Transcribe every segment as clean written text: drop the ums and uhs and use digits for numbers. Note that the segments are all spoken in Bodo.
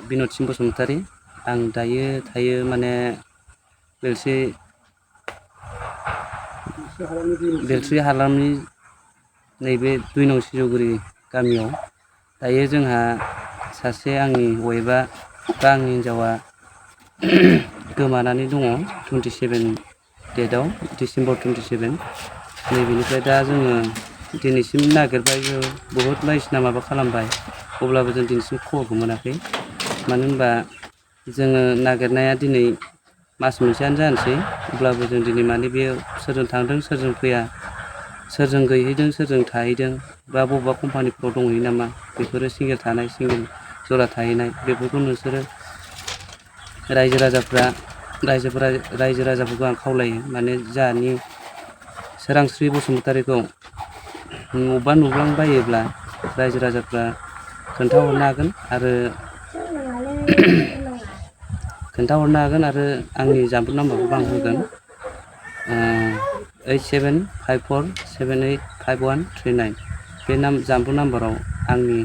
बिन'दसिं बसुमतारी आं दायो थायो माने बेलस्रि हालामनि नैबे 2 नं सिजौगुरि गामियाव दायो जोंहा सासे आंनि वाइफआ बा आंनि हिन्जावा गोमानानै दङ 27 डेटआव डिसेम्बर 27 नैबेनिफ्राय दा जोङो दिनैसिम नागिरबायबो बहुद बायदिसिना माबा खालामबाय अब्लाबो जों दिनैसिम खबरखौ मोनाखै मानो होनबा जोङो नागिरनाया दिनै मास मोनसेयानो जानोसै अब्लाबो जों दिनै माने बे सोरजों थांदों सोरजों फैया सोरजों गैहैदों सोरजों थाहैदों बा बबेबा कम्पानिफ्राव दंहैयो नामा बेफोरो सिंगेल थानाय सिंगेल जरा थाहैनाय बेफोरखौ नोंसोरो रायजो राजाफोरखौ आं खावलायो माने जोंहानि सोरांस्रि बसुमतारीखौ बबेबा नुलांबायोब्ला रायजो राजाफ्रा खोन्थाहरनो हागोन आरो आंनि जानबुं नाम्बारखौबो आं होगोन 8754785139 बे जानबुं नाम्बाराव आंनि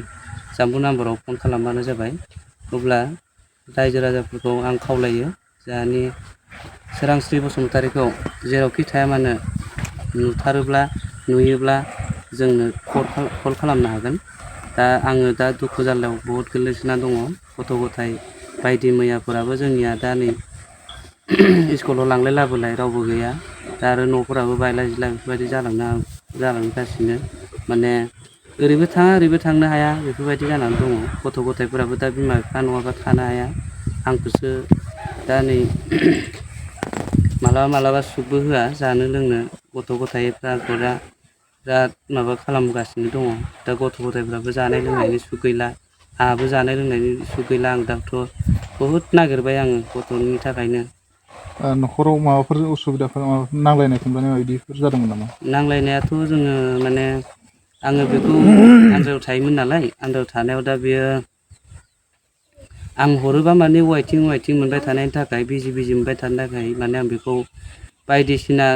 जानबुं नाम्बाराव फन खालामबानो जाबाय अब्ला रायजो राजाफोरखौ आं खावलायो जोंहानि सोरांस्रि बसुमतारीखौ जेरावखि थाया मानो नुयोब्ला जोंनो कल खालामनो हागोन दा आङो दा दुखु जारलायाव बहुद गोग्लैसोना दङ गथ' गथाय बायदि मैयाफोराबो जोंनिया दा नै स्कुलाव लांलाय लाबोलाय रावबो गैया दा आरो न'फोराबो बायला जिला बेफोरबायदि जालांगासिनो माने ओरैबो थाङा ओरैबो थांनो हाया बेफोरबायदि जानानै दङ गथ' गथायफोराबो दा बिमा बिफा नङाबा थानो हाया आंखौसो दा नै मालाबा सुखबो होआ जानो लोंनो गथ' गथायफ्रा बिराद माबा खालामगासिनो दङ दा गथ' गथायफ्राबो जानाय लोंनायनि सुख गैला आंहाबो जानाय लोंनायनि सुख गैला आं दाथ' बहुद नागिरबाय आङो गथ'नि थाखायनो न'खराव माबाफोर उसुबिदाफोर नांलायनाय खमलायनाय बिदिफोर जादोंमोन नामा? नांलायनायाथ' जोङो माने आङो बेखौ आन्दाराव थायोमोन नालाय आन्दाराव थानायाव दा बेयो आं हरोबा माने वाइथिं मोनबाय थानायनि थाखाय बिजि मोनबाय थानो थाखाय माने आं बेखौ बायदिसिना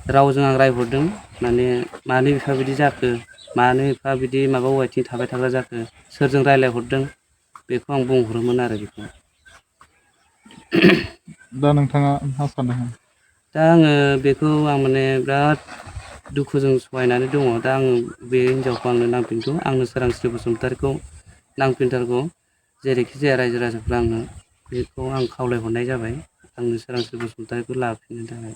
रावजों आं रायहरदों माने मानो एफा बिदि जाखो मानो एफा बिदि माबा वाइथिं थाबाय थाग्रा जाखो सोरजों रायज्लायहरदों बेखौ आं बुंहरोमोन आरो बेखौ दा नोंथाङा मा सानो? दा आङो बेखौ आं माने बिराद दुखुजों सहायनानै दङ दा आङो बे हिनजावखौ आंनो नांफिनगौ आंनो सोरांस्रि बसुमतारीखौ नांफिनथारगौ जेरैखि जाया रायजो राजाफ्रा आंनो बेखौ आं खावलायहरनाय जाबाय आंनो सोरांस्रि बसुमतारीखौ लाफिननो थाखाय